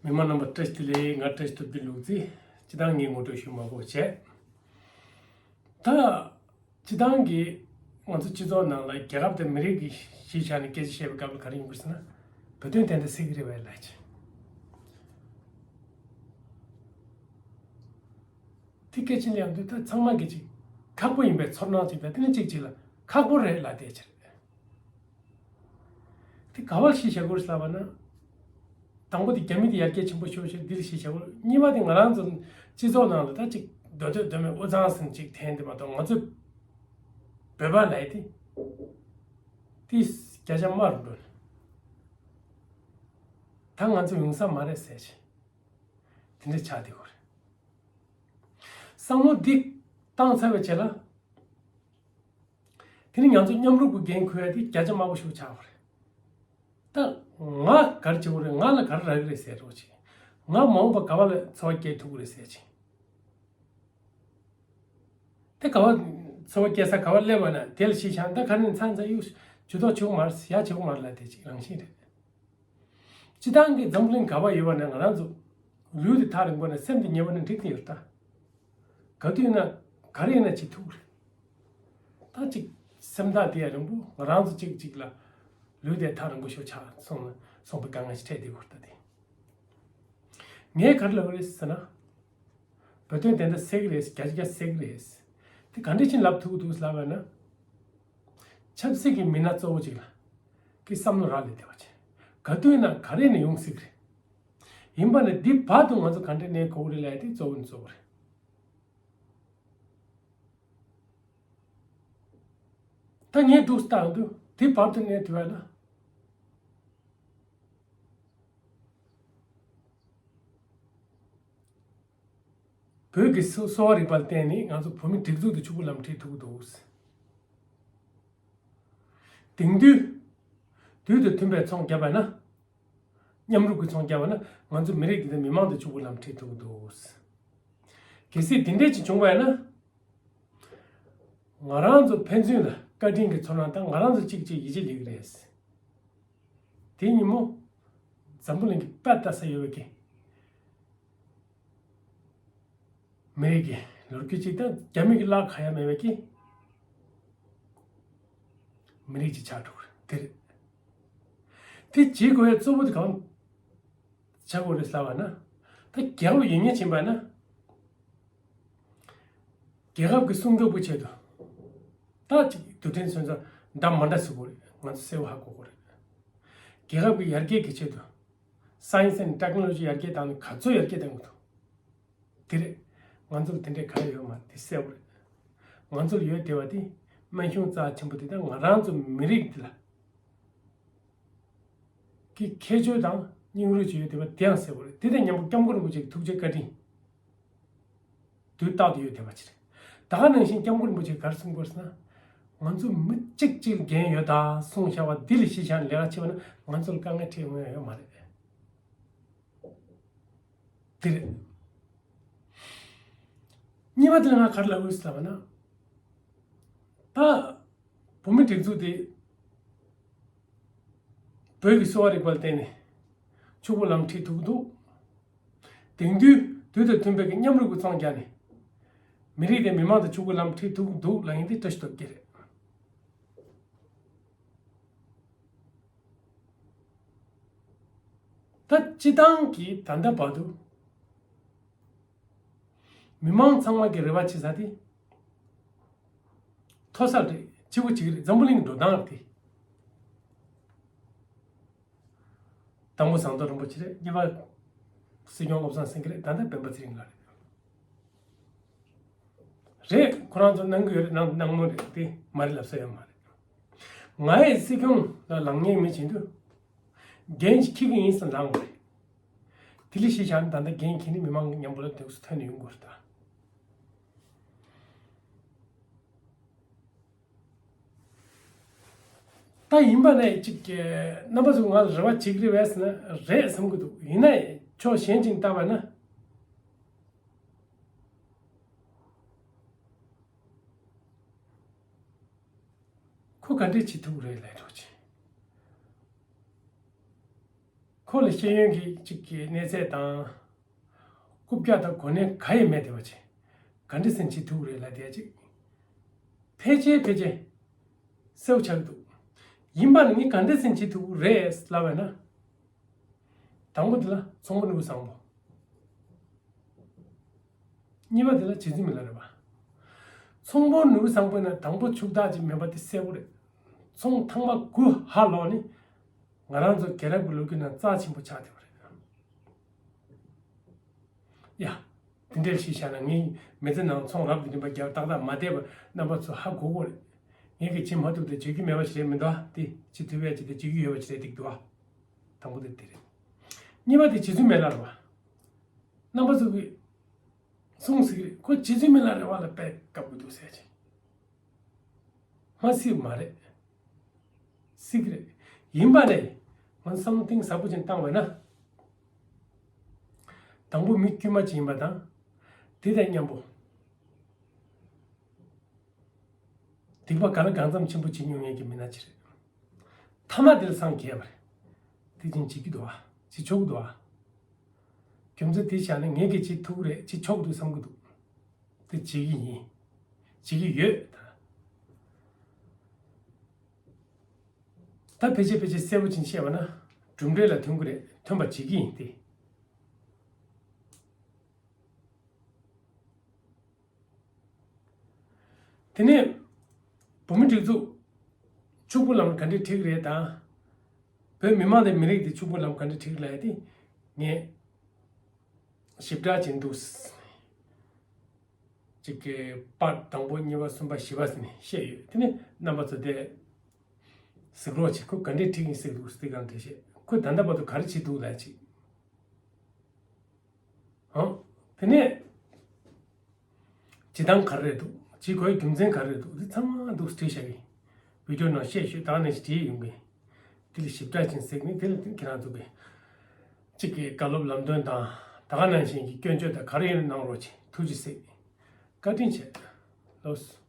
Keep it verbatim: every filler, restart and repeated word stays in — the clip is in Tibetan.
མི་མང་རྣམ་པ་བཀྲ་ཤིས་བདེ་ལེགས། ང་བཀྲ་ཤིས་སྟོབས་རྒྱལ་ལུག་རྫི། སྤྱིར་བཏང་ངས་ངོ་སྤྲོད་ཞུ་མ་དགོས་བྱས། ད། སྤྱིར་བཏང་གི་ང་ཚོ་སྤྱི་ཚོགས་ནང་ལ་རྒྱལ་ཁབ་དང་མི་རིགས་ཀྱི་གཞི་བཞག་ནས་སྐད་ཆ་བཤད་པའི་སྐབས་ལ་ག་རེ་ཡོང་གི་ཟེར་ན། བོད་དོན་དེ་འདྲ་ཟེར་གི་རེད་པས་ལབ་ཅིག་དེ་སྐད་ཆ་ལབ་དུས་ད་ཚང་མ་གི་ཅིག་ཁག་པོ་ཡིན་པའི་ཚོར་སྣང་ཅིག་དང་། དེ་ནས་གཅིག་གཅིག་ལ་ཁག་པོ་རེད་ལབ་བསྡད་ཀྱི་རེད། དེ་ག་བ་གཞི་བཞག་དགོས་རེད་ལབ་པ་ན། དང་པོ་དེ་རྒྱ་མི་དེ་ཡར་རྒྱས་ཆེན་པོ་ཤོར་ཕྱིར་འདི་ལ་གཞི་བཞག་དགོས། གཉིས་པ་དེ་ང་རང་ཚོ་སྤྱི་ཚོགས་ནང་ལ་ད་ཅིག་མདོ་སྟོད་མདོ་སྨད་དབུས་གཙང་ཟེར་ནས་ཅིག་འཐེན་དེ་མ་གཏོགས། ང་ཚོ་བོད་པ་ལབ་ཡ་དེ་དེ་བརྒྱ་ཆ་དམའ་རུ་འགྲོ། ད་ང་ཚོ་ཡོང་ས་མ་རེད་ཟེར་ཅིག་དེ་འདྲ་ཆགས་བསྡད་ཡོད་རེད། བསམ་བློ་འདི་བཏང་ཚར་བའི་རྗེས་ལ། དེ་ནི་ང་ཚོ་མཉམ་རུབ་ཀྱི་འགན་འཁུར་ཡ་དེ་བརྒྱ་ཆ་དམའ་པོ་ཞིག་ཆགས་པ་རེད། ད་ང་ག་རེ་བྱེད་དགོས་རེད། ང་ལ་ག་རེ་རག་གི་རེད་ཟེར་རོགས་བྱེད། ང་མ་འོངས་པ་ག་བ་ལ་འཚོ་བ་སྐྱེལ་ཐུབ་ཀྱི་རེད་ཟེར་བྱེད། དེ་ག་བ་འཚོ་བ་སྐྱེལ་ས་ག་བ་སླེབས་པ་ན་དེ་ལ་གཞི་བཞག་ན། ད་ག་ནས་ཚང་ཚང་གཡུག་ཇུས་གཏོགས་བྱེད་དགོས་མ་རེད། ཡ་བྱེད་དགོས་མ་རེད་ལབ་དེ་ཅིག་རང་བཞིན་རེད། སྤྱིར་བཏང་གི་འཛམ་བུ་གླིང་ག་བ་ཡོད་པ་ན་ང་རང་ཚོ་ལུས་དེ་ཐག་རིང་པོ་ན་སེམས་དེ་ཉེ་བོ་ན་འགྲིག་གི་ཡོད་ད། ག་དུས་ན་ག་རེ་ཡིན་ན་བྱེད་ཐུབ་རེད། ད་ཅིག་སེམས་ཐག་དེ་ཡང་རིང་པོ། ང་རང་ཚོ་གཅིག་གཅིག་ལ་ལུས་དེ་ཐག་རིང་པོ་ཞིག་ཆགས་སོང་ན་སོང་པའི་དཀའ་ངལ་ཞིག་འཕྲད་བསྡད་ཡོད་ད། དེ་ངས་ག་རེ་ལབ་རེད་ཟེར་ན། བོད་དོན་དེ་འདྲ་ཟེར་གི་རེད། བརྒྱ་ཆ་བརྒྱ་ཟེར་གི་རེད། དེ་ག་འདྲ་ཕྱིན་ལབ་ཐུབ་ཀྱི་འདུག་ལབ་པ་ན། ཆབ་སྲིད་ཀྱི་མི་སྣ་གཙོ་བོ་ཅིག་ལ་གི་བསམ་བློ་རག་ལས་བསྡད་པ་བྱས། ག་དུས་ན་ག་རེ་ནས་ཡོང་སྲིད་གི་རེད། ཡིན་པ་ན་འདི་བར་དུ་ང་ཚོ་ག་འདྲ་གནས་དགོས་ཀྱི་རེད་ལབ་ཡ་དེ་གཙོ་བོ་ནས་གཙོ་བོ་རེད། ད་ངས་འདུག་སེ་བལྟ་དུས་དེ་བར་དུ་གནས་ཐུབ་པ་ན། བོད་ཀྱི་གསོ་གསོ་བ་རིག་པ་ལ་བརྟེན་ནས་ང་ཚོ་བོད་མི་སྒྲིག་འཛུགས་དེ་ཕྱུག་པོ་ལམ་ཁྲིད་ཐུབ་ཀྱི་འདུག་དེང་དུས་དུས་དང་མཐུན་པའི་ཚོང་བརྒྱབ་པ་ན། མཉམ་རུབ་ཀྱི་ཚོང་བརྒྱབ་པ་ན་ང་ཚོ་མི་རིགས་འདི་དང་མི་མང་དེ་ཕྱུག་པོ་ལམ་ཁྲིད་ཐུབ་ཀྱི་འདུག་གལ་སྲིད་དེ་འདྲས་ཅིག་བྱུང་བ་ཡིན་ན། ང་རང་ཚོ་ཕན་ཚུན་ལ་བཀའ་དྲིན་གྱི་ཚོར་སྣང་དང་། ང་རང་ཚོ་གཅིག་གཅིག་ཡིད་ཆེས་ལེགས་རེད། དེ་ཉིན་མོ་འཛམ་བུ་གླིང་གི་དཔེ་ལྟ་ས་ཡོད་པའི་གི་མི་རིགས་ཀྱི་ལོ་རྒྱུས་ཅིག་དང་། རྒྱ་མི་གི་གླགས་ཁ་ཡ་མེད་པའི་གི་མི་རིགས་ཅིག་ཆགས་འགྲོ་གི་རེད། དེ་རེད། དེ་བྱེད་དགོས་ཡ་གཙོ་བོ་དེ་གང་བྱ་དགོས་རེད་ལབ་པ་ན། ད་རྒྱལ་བ་ཡིན་ངེས་ཕྱིན་པ་ན། རྒྱལ་ཁབ་ཀྱི་སྲུང་སྐྱོབ་ཀྱི་ཆེད་དུ། ད་ཅིག་རྡུལ་ཕྲན་སོན་ཚོ་འདྲ་མ་འདྲ་བཟོ་དགོས་རེད། ང་ཚོ་གསལ་བོ་ཧ་གོ་དགོས་རེད། རྒྱལ་ཁབ་ཀྱི་ཡར་རྒྱས་ཀྱི་ཆེད་དུ། Science and Technology ཡར་རྒྱས་བཏང་ནས་ག་ཚོད་ཡར་རྒྱས་བཏང་གི་འདུག་དེ་རེད། ང་ཚོ་ལ་དེ་འདྲའི་ག་རེ་ཡོད་མ་རེད། དེ་གསལ་བོ་རེད། ང་ཚོ་ལ་ཡོད་བསྡད་པ་དེ་སྨན་གཞུང་རྩ་ཆེན་པོ་དེ་དང་། ང་རང་ཚོ་མི་རིགས་འདི་ལ་གི་ཁྱད་ཆོས་དང་སྙིང་རུས་ཅིག་ཡོད་བསྡད་པ་དེ་ཡང་གསལ་བོ་རེད། དེ་དང་མཉམ་པོ་སྐྱབས་མགོན་རིན་པོ་ཆེ་གི་ཐུགས་རྗེ་བཀའ་དྲིན་དུས་རྟག་ཏུ་ཡོད་བསྡད་པ་ཅིག་རེད། ད་ག་ནང་བཞིན་སྐྱབས་མགོན་རིན་པོ་ཆེས་ག་རེ་གསུང་གི་ཡོད་ཟེར་ན། ང་ཚོ་མི་གཅིག་གཅིག་ལ་འགན་ཡོད་ད་གསུངས་བཞག་པ་འདི་ལ་གཞི་བཞག་ནས་ལས་ཀ་བྱས་པ་ན་ང་ཚོ་ལ་དཀའ་ངལ་འཕྲད་ཡོང་ཡ་ཡོད་མ་རེད། དེ་རེད། གཉིས་པ་དེ་ལ་ང་ག་རེ་ལབ་དགོས་ཟེར་ལབ་པ་ན། ད་བོད་མི་སྒྲིག་འཛུགས་དེ་བོད་ཀྱི་གསོ་བ་རིག་པ་ལ་བརྟེན་ནས་ཕྱུག་པོ་ལམ་ཁྲིད་ཐུབ་ཀྱི་འདུག་དེང་དུས་དུས་དང་མཐུན་པའི་གི་མཉམ་རུབ་ཀྱི་ཚོང་རྒྱག་ནས་མི་རིགས་དང་མི་མང་དང་ཕྱུག་པོ་ལམ་ཁྲིད་ཐུབ་ཀྱི་འདུག་ལབ་མཁན་དེ་བཀྲ་ཤིས་སྟོབས་རྒྱལ་རེད། ད་སྤྱི་བཏང་གི་ད་ལྟ་བར་དུ་མི་མང་ཚང་མ་གི་རེ་བ་བྱེད་ས་དེ་མཐོ་ས་རེད། ཆེ་བོ་བྱེད་ཀྱི་རེད། འཛམ་བུ་གླིང་གི་འགྲོ་སྟངས་རེད་དེ། དང་པོ་ཟམ་གདོང་རིན་པོ་ཆེ་རེད། གཉིས་པ་སྲིད་སྐྱོང་བློ་བཟང་སེང་གེ་རེད། ད་ལྟ་སྤེན་པ་ཚེ་རིང་ལགས་རེད། རེད། ཁོ་རང་ཚོ་གནང་གི་ཡོད་རེད། གནང་གནང་མོ་རེད། དེ་མ་རེད་ལབ་ས་ཡོད་མ་རེད། ང་ཡི་སྲིད་སྐྱོང་ལ་ལངས་མཁན་མི་བྱེད་དུས་འགན་ཅིག་འཁྱེར་གི་ཡིན་ཟེར་ལངས་པ་རེད། དེ་ལས་གཞི་བཞག་ནས་ད་ལྟ་འགན་འཁྱེར་ནས་མི་མང་གི་མཉམ་པོ་ལ་འདུག་སེ་ཐོན་ནས་ཡོང་དགོས་རེད་ད། ད་ཡིན་པ་ནས་ཅིག་གི་རྣམ་པ་ཚོས་ང་ལ་རེ་བ་བྱེད་ཀྱི་རེད་པས་ཟེར་ན་རེད་བསམ་གྱི་འདུག་ཡིན་ནའི་ཕྱོགས་གཞན་ཅིག་ནས་བལྟས་པ་ན་ཁོ་ག་འདྲས་བྱེད་ཐུབ་ཀྱི་རེད་ལབ་འགྲོ་ཅིག་ཁོ་ལ་ཤེས་ཡོན་གྱི་གཅིག་གི་གནས་ཚད་དང་། རྐུབ་བཀྱག་དང་གོ་གནས་ག་ཡེ་མེད་བསྡད་པ་ཅིག་ག་འདྲ་སེ་བྱེད་ཐུབ་རེད་ལབ་བསྡད་ཅིག་ཕལ་ཆེར་ཕལ་ཆེར་གསལ་པོ་ཆགས་ཀྱི་འདུག་ཡིན་པ་ནི་ངས་ག་འདྲ་སེ་བྱེད་ཐུབ་རེད་ལབ་པ་ན། དང་པོ་དེ་ལ་ཚོང་པ་ནོར་བུ་བཟང་པོ། གཉིས་པ་དེ་ལ་རྗེ་བཙུན་མི་ལ་རས་པ། ཚོང་དཔོན་ནོར་བུ་བཟང་པོ་ཡིན་ན་དང་པོ་ཕྱུག་བདག་ཅིག་མེད་པ་དེ་གསལ་པོ་རེད། ཚོང་ཐེངས་མ་དགུ་ཧ་ལོག་ནི། ང་རང་ཚོ་རྒྱལ་རབས་ཀྱི་ལོ་རྒྱུས་ནང་རྩ་ཆེན་པོ་ཆགས་བསྡད་པ་རེད། ཡ། དེ་འདྲ་ཞིག་བཤད་ན་ངས་མི་ཚེ་ནང་ཚོང་རབ་དང་རིམ་པ་བརྒྱབ་ཏག་ཏག་མ་བསྡད་པ་རྣམ་པ་ཚོ་ཧ་གོ་གོ་རེད། ངས་གི་བྱེད་མ་ཐུབ་དེ་བྱེད་རྒྱུ་མེད་པ་ཞིག་རེད་མི་འདུག་དེ་བྱེད་ཐུབ་པའི་ཅིག་དེ་བྱེད་རྒྱུ་ཡོད་པ་ཞིག་རེད་འདུག་དང་པོ་དེ་དེ་རེད། གཉིས་པ་དེ་རྗེ་བཙུན་མི་ལ་རས་པ། རྣམ་པ་ཚོ་གིས་གསུངས་ཟིག་རེད། ཁོ་རྗེ་བཙུན་མི་ལ་རས་པ་ལ་དཔེ་དགའ་པོ་འདུག་ཟེར་ཅིག་མ་སྲིད་མ་རེད། སྲིད་ཀྱི་རེད། ཡིན་པ་རེད། ང་བསམ་བློ་གཏིང་ཟབ་པོ་ཅིག་བཏང་བས་ན། དང་པོ་མི་དཀྱུས་མ་ཅིག་ཡིན་པ་དང་། དེ་དང་མཉམ་པོ། སྡིག་པ་ག་ལ་གང་འཚམ་ཆེན་པོ་བྱེད་མྱོང་མཁན་གྱི་མི་སྣ་ཅིག་རེད། ཐ་མ་དེ་ལ་སངས་རྒྱས་པ་རེད། དེ་བཞིན་བྱེད་ཀྱི་འདུག་ཨ། བྱེད་ཆོག་གི་འདུག་ཨ། རྒྱུ་མཚན་དེ་བཞག་ན་ངས་ཀྱི་བྱེད་ཐུབ་ཀྱི་རེད། བྱེད་ཆོག་གི་འདུག་བསམ་གྱི་འདུག་དེ་བྱེད་ཀྱི་ཡིན། བྱེད་ཀྱི་ཡོད། ད་ཕལ་ཆེར་ཕལ་ཆེར་གསལ་པོ་ཅིག་བཤད་པ་ན། གྲུབ་འབྲས་ལ་ཐོན་གྱི་རེད། ཐོན་པ་བྱེད་ཀྱི་ཡིན་ཏེ། དེ་ནས་བོད་མི་སྒྲིག་འཛུགས་ཕྱུག་པོ་ལམ་ག་འདྲས་ཁྲིད་ཀྱི་རེད་དང་། བོད་མི་མང་དང་མི་རིགས་དེ་ཕྱུག་པོ་ལམ་ག་འདྲས་ཁྲིད་ཀྱི་རེད་དེ་ངས་ཞིབ་ཕྲ་ཅིག་འདུག་ཅིག་གི་པར་དང་པོ་གཉིས་པ་གསུམ་པ་བཞི་པ་ཟེར་ནས་བཤད་ཡོད། དེ་ནས་རྣམ་པ་ཚོ་དེ་གཟིགས་རོགས་བྱེད། ཁོ་ག་འདྲས་ཁྲིད་ཀྱི་ཡིན་ཟེར་འདུག་དེ་གང་འདྲས་བཤད། ཁོས་ད་ལྟ་བར་དུ་ག་རེ་བྱེད་འདུག་ལབ་ཅིག་ཨང་། དེ་ནས་བྱེད་སྟངས་ག་རེ་རེད་འདུག་བྱེད་དགོས་རྒྱུ་མཚན་ག་རེ་རེད་འདུག་དེ་ཚང་མ་འདུག་བྲིས་བཞག་གི། བི་ཌིའོ་ནང་བཤད་ཤོད། ད་ག་ནང་བཞིན་བྲིས་ཡོང་གི། དེ་ལ་ཞིབ་ཕྲ་ཅིག་གཟིགས་ནས་དེ་ལ་དེ་ཁྱེད་རང་ཚོ་གི་གཅིག་གི་བཀའ་སློབ་ལམ་སྟོན་དང་། ད་ག་ནང་བཞིན་གྱི་སྐྱོན་བརྗོད་དང་ག་རེ་ཡིན་ན་གནང་རོགས་བྱེད། ཐུགས་རྗེ་གཟིགས། བཀའ་དྲིན་ཆེ། ལགས་སོ།